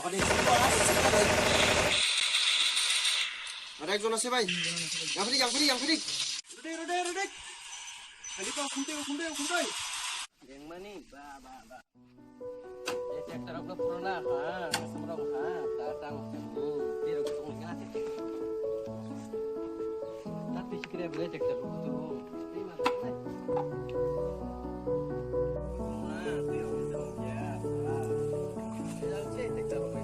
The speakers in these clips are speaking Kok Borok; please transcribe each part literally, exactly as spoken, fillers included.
Ada ekjon ase bhai. Yang padi, yang padi, yang padi. Rode, rode, rode. Kali kau khumte, khumte, khumte. Yang mani, ba, ba, ba. Eh, tractor rok puruna ha, kasom rok ha, ta tang tang bu, ti rok tong ya. Ta ti sikre bele tractor rok tu. Ti ma. Puruna, ti rok tong ya. Ya, si tractor rok.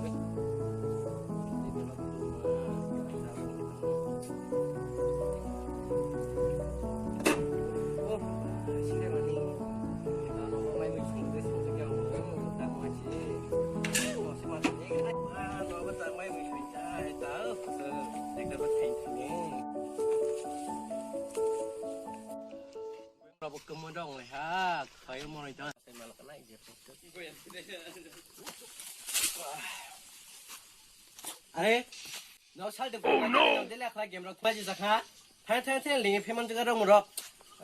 Rabo kemo dong le ha, khayo monoi dong. Are, no sal de. Oh no! Dele khla game rok baji jakha. Thang thang thang lingi pheman jaga rok murok.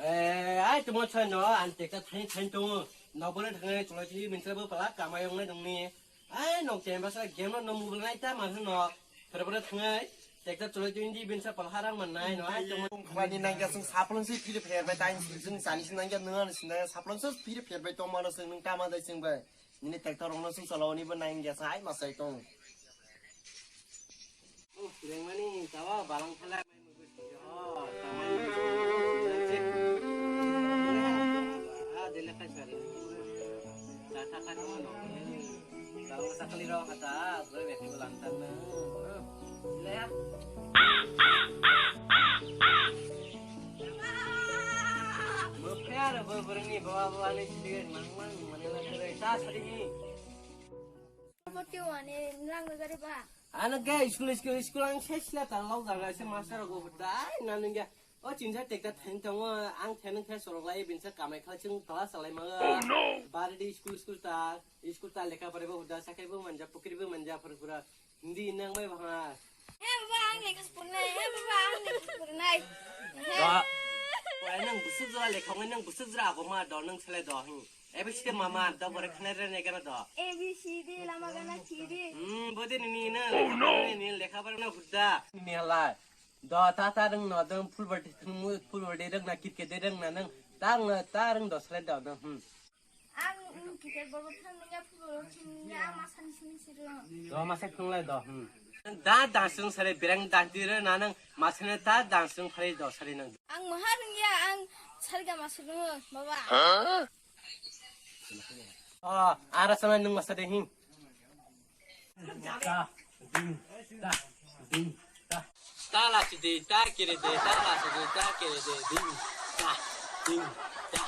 Eh, ai tumo chai no an tekta thang thang tongo. No bole thang chulai chi minsa bo pala kamai ong nai dong ni. Ai nok tem basa game no mobile nai ta mar no. Phere phere thang ai tekta chulai chi indi minsa pala harang man nai no. Ai tumo khwani nang ja sung saplon si phire phere bai tain sung sani sung nang ja nang sung saplon si phire phere bai tong mano sung nung tama dai sung bai. Nini tractor rokno sung salao ni bo nang ya sai ma sai tong. Oh, rengmani tawa balang phala mai mugus. Oh, tamai mugus. Ah, dele kai sari. Kata kata no. Balang sakali rok kata, gue beti ulang tang na. Dele ya. Bwphaya aro bo bwrwngni baba baba le sidigan mang mang manila kwrwi ta sadi hi. Boti wane nang gari ba. Ano ge school school school ang se sila ta lok jaga se master go dai na nung ge. O chinsa tekta thain tongo ang thain khe sorok lai binsa kamai khala chwng class salai ma. Oh no. Bari di school school ta, school ta lekha pore bo huda sakai bo manja pukri bo manja pura pura. Hindi nang bai banga. He baba, ang lekha purnai. He baba, ang lekha purnai. He. Do. Wai nang busuk jora lekha ngai nang busuk jora ago ma do nang sele do hin. A B C D mama do bore khane re ne gana do. A B C D lama gana chiri. Hmm, bodi ni ni na. Oh no. Ni lekha bar na hudda. Ni la. Do ta ta rang no dang full body thung mu full body rang na kit ke de rang na nang. Tang ta rang do sele do nang. Hmm. Ang, mm, cricket ball bo thang nungya, football bo thang nungya, ang masani sini siro. Do masa thang lai do, hmm. Da dangsung sare berang dangti re nanang masane ta dangsung phari do sari nang. Ang maha nungya, ang sarga masuk nung, baba. Oh, ara sama nung masa de hin. Ta, ding, ta, ding, ta. Ta la si de, ta kere de, ta la si de, ta kere de, ding, ta, ding, ta.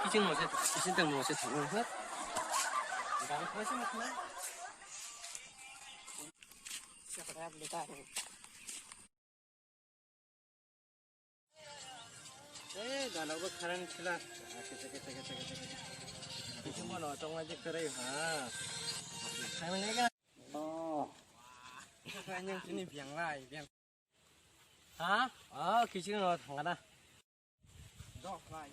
Kiching mo se, kiching tang mo se thang ha. Gam kho se mo khna. Sakra le ta. Eh, gana bo kharang sila. Kiching mo no tong ma je kare ha. Khamne ga. Oh. Kanyang sini biang lai, biang. Ha? Oh, kiching no thang na. Dok lai.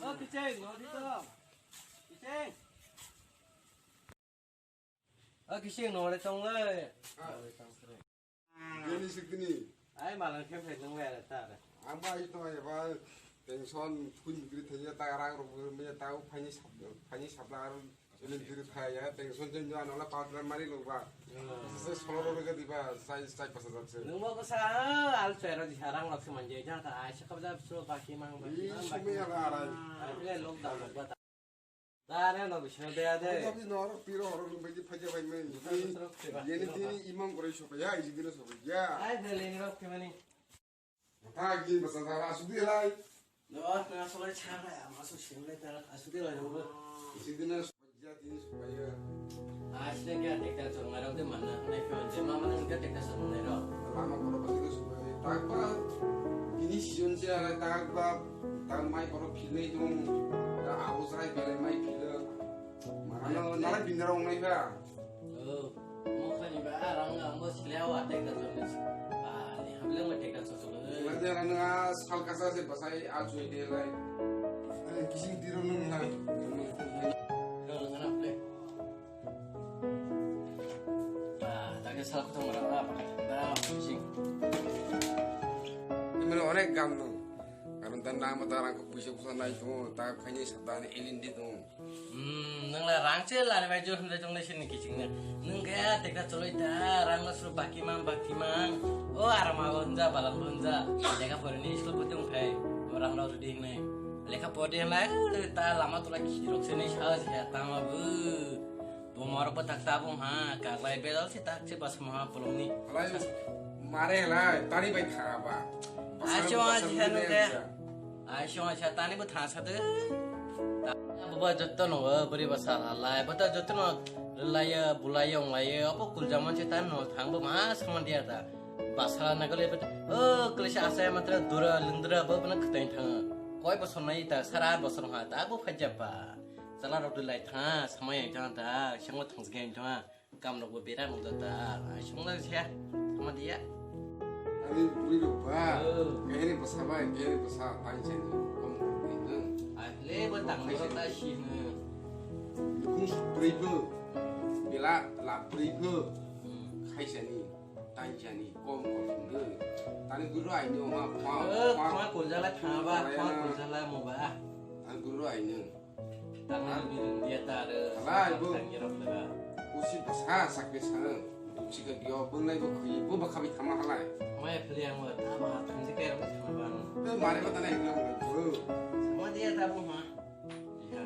Oh, kiching no di to. Kiching. Oh, kiching no le tong le. Bini sikini. Ai malang khe phai nang le ta. Ang ba ai to ya ba tension phun bikri thaya ta rang rok me ta phani sab phani sabla ar. Ini diri thaya tension jen jo anola partner mari lo ba. Se solo ro ga diba sai sai pasa jat se. Nung bo sa al chero di harang lok se manje ja ta ai se kabda so baki mang baki mang. Ini sumi ala arai. Ai le lok da lok ba. Dare no bisno de ade. Tapi nor piro horo nung baji phaja bai men. Yeni tini imang gore sopa ya, iji dino sopa ya. Ai hele ni rok kemani. Thak din basa thak asuk di lai. No, na solai chha lai, ama so sim lai ta asuk di lai no. Iji dino sopa ya, dino sopa ya. Asne kya tekta chong ngai rok de mana, nai kyo je mama nang kya tekta chong ngai rok. Lama koro basi ko sopa ya. Tak ba, ini season se ala tak ba, tak mai koro philai dong. Ya, au sai bele mai philai. Ano nara bindara wngnai ba? Oh, mo khani ba arang ang bo sile awa tek da chon. Ah, ni hamle mo tek da chon. Ba de ano a sal kasa se basai a chui de lai. Ani kising tiro nung ha. Ro nung na ple. Sal khotong mara ba pakai da sing. Ini mana onek gam no. Karena dan nama tarang ko puisa puisa nai tu tak kayaknya sabda ni elin di tu. Hmm, nang la rang che la ni bai jor handa jong le sini kiching na. Nang kaya teka choloi ta rang na suru baki mang baki mang. O arama honja balang honja. Teka pore ni school putung khai. O rang rau ding nai. Lekha pore nai ta lama tu la kirok se ni sa se ta ma bu. Bumar bo tak tabung ha, kaklai bedal si tak si bas maha polong ni. Halai mare halai tani bai thaba. Asyo asya no ke. Asyo asya tani bo thasa de. Bo jotto no bari basa halai bo ta jotto no relaya bulaya onglaya opo kuljaman si tan no thang bo ma saman dia ta. Basa na gale bet. O klisa asaya matra dura lindra bo bana khatai thang. Koi bosor nai ta sara bosor ha ta bo phajaba. Chala rok dui lai tha, samai ai tha ta, sengma thang sge ai tha, kam rok bo bera nung ta, ai sung lai se, sama dia. Ani buri rok ba, Oh. Kehri basa bai, kehri basa, tai se ni, kom ni nung. Ai le bo tang le ta si ne. Kung su bri bo, bela la bri bo, Hmm. Khai se ni. Tanjani kom kom de. Tani guru ai no ma, ma, Eh, ma. Khama kuljala khama ba, khama kuljala mo ba. Tani guru ai no. Tani ni dia ta re. Halai bo. Tani rok da. Usi basa sakbe sana. Chika gyo bunglai bo khui bo bakhabi khama halai. Mai phli ang ba ta ba thanji kai rok khama ba no. Te mare ba tani gyo bo. Mo dia ta bo ma. Iya.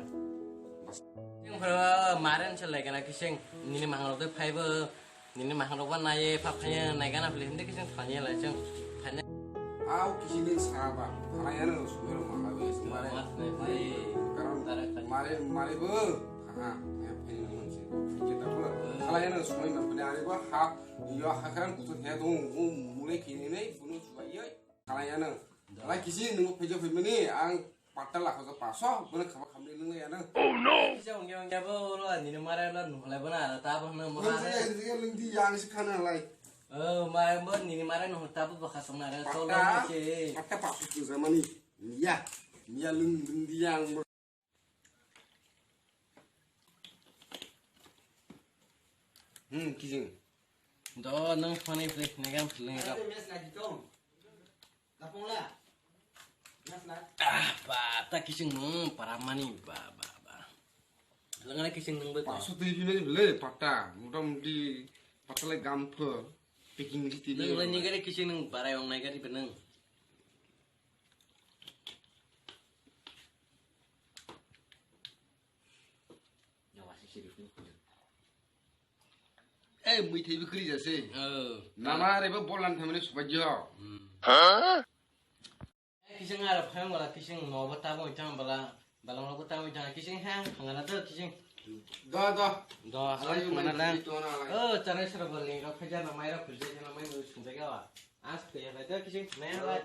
Bas. Sing phra maren se lai kana kising nini mahang rok de phai bo. Nini mahang rok ba naiye, pha phaiya, nai gana phili, hindi kising thani lai chang, thani. Au kising din sa ba, thani ano sumero maha be, sumare. Mas nai phai. Karon mare, mare bo, ha, ya phai ni mun se, kita bo, khala ano sumai ma phani ari bo, ha, yo ha karan kutu he do, mulai kini nei, bunu suai ye, khala ano. Lai kising nungo phai jo phai mani, ang Patta lakho ka paso, bono khaba khamni lwng ya na. Oh no! Kisa ongya ongya bo lo, nini mare lo nuhlai bono ara ta bono mo Lwng ha. Di ya, lwng di ya, ang si khana lai. Oh, mare bo nini mare nuh ta bo bokha song na re, so lo Patta, mo se. Patta paso tu zamani. Ya, ya lwng, lwng di ya ang. Hmm, kijing. Do nang phone play nang phone nang. Ah, ba, ta kising nung para mani, ba, ba, ba. Langana kising nung ba. Paso twi bini bele patta, mota moti patta lai gam pho, packing di twi. Nung lai ni gari kising nung barai ong nai gari benung. Eh, mui thai bikri jase. Oh. Nama reba bolan thamani supajo. Hmm. Huh? Kising ara phang wala kising no ba tabo tang bala, balang lo tabo tang kising ha hangana do kising. Do, do. Do, Alai hangana mui lang. Twi tona alai. Oh, chare sara bali ro khaja na mai ro khulje na mai no sunja gawa. As pe ya do kising, mai la.